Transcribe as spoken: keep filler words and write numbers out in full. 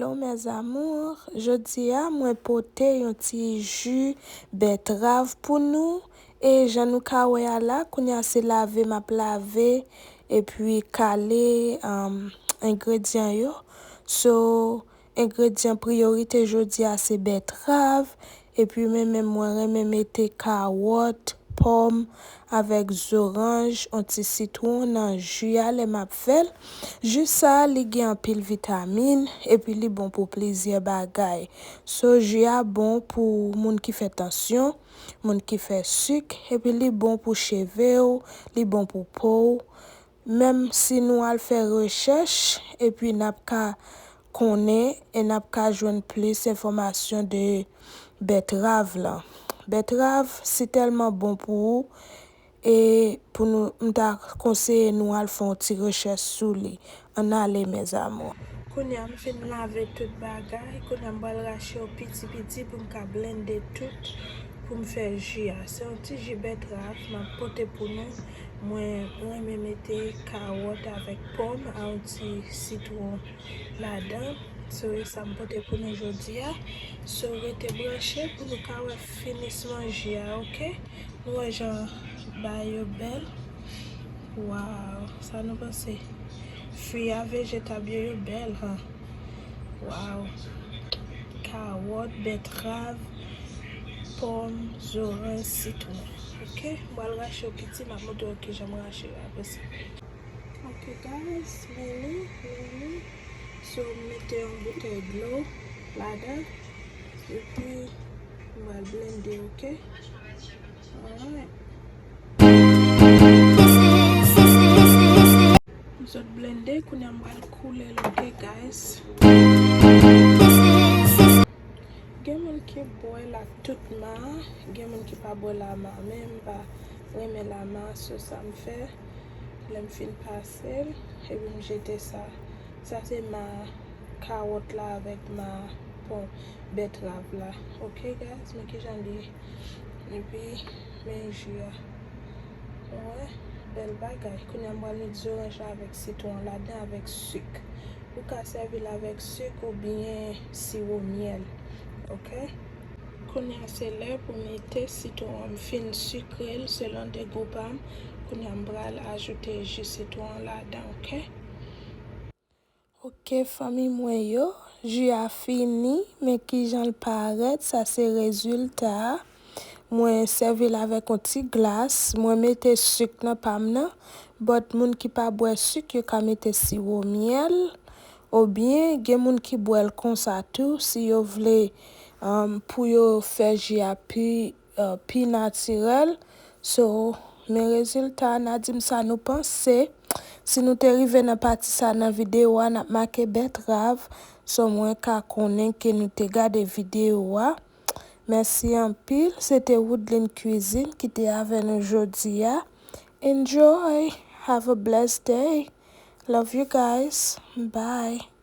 Bon, mes amours, jodi a mwen pote yon ti ji bètrav pou nou. E jan nou ka wè a la, kounye a se lave m ap lave epi kale, um, engredyan yo. So, engredyan priyorite jodi a se bètrav. Epi mwen menm mwen renmen mete kawòt, pòm, avèk zoranj, yon ti sitwon nan ji a lè m ap fè l. Ji sa a, li gen anpil vitamin, epi li bon pou plizyè bagay. So, ji a bon pou moun ki fè tansyon, moun ki fè sik, epi li bon pou cheve w, li bon pou po w. Menm si nou al fè rechèch, epi n ap ka konnen e n ap ka jwenn plis enfòmasyon de bètrav lan. Bètrav si tèlman bon pou ou, e pou nou, m ta konseye nou al fè yon ti rechèch sou li. Ann ale, mes amours. Kounye a, m fin lave tout bagay. Kounye a, m pral rache yo piti piti pou m ka blende tout pou m fè ji a. Se yon ti ji bètrav m ap pote pou nou. Mwen renmen mete kawòt avèk pòm, a yon ti sitwon ladan. So, e sa m pote pou nou jodi a. So, rete branche pou nou ka wè finisman ji a, oke? Nou wè jan bagay yo bèl. Waw, sa nou panse? Fwi a vejetab yo, yo bèl, han. Waw. Kawòt, bètrav, pòm, zoranj, sitwon. Oke? M pral rache yo piti, m ap montre w kijan m rache yo apre sa. Ok, guys, men li, men li. So, m mete yon boutèy dlo ladan. Epi, m pral blende, ok? Alright. M sot blende, kounye a m pral koule l, ok, guys? Gen moun ki bwè l ak tout ma, gen moun ki pa bwè la ma, men m pa renmen la ma, so sa m fè, lè m fin pase l, epi m jete sa. Sa se ma kawòt la avèk ma pon bètrav la. Ok, guys, men kijan li ye. Epi, men ji a. Ou wè, bèl bagay. Kounye a m pral met zoranj la avèk sitwon ladan avèk sik. Ou ka sèvi l avèk sik oubyen siwo myèl. Ok? Kounye a se lè pou mete sitwon an. M fin sikre l selon de gou pa m. Kounye a m pral ajoute ji sitwon an ladan, ok? Ok, fanmi mwen yo, ji a fini, men kijan l parèt, sa se rezilta a. Mwen sèvi l avèk yon ti glas, mwen mete sik nan pa m nan, but moun ki pa bwè sik, yo ka mete siwo myèl, oubyen gen moun ki bwè l konsa tou, si yo vle, um, pou yo fè ji a pi, uh, pi natirèl. So, men rezilta a, n a di m sa nou panse. Si nou te rive nan pati sa nan videyo a, n ap make bètrav. So, mwen ka konnen ke nou te gade videyo a. Mèsi anpil. Se te Woodline Cuisine ki te avè nou jodi a. Enjoy. Have a blessed day. Love you guys. Bye.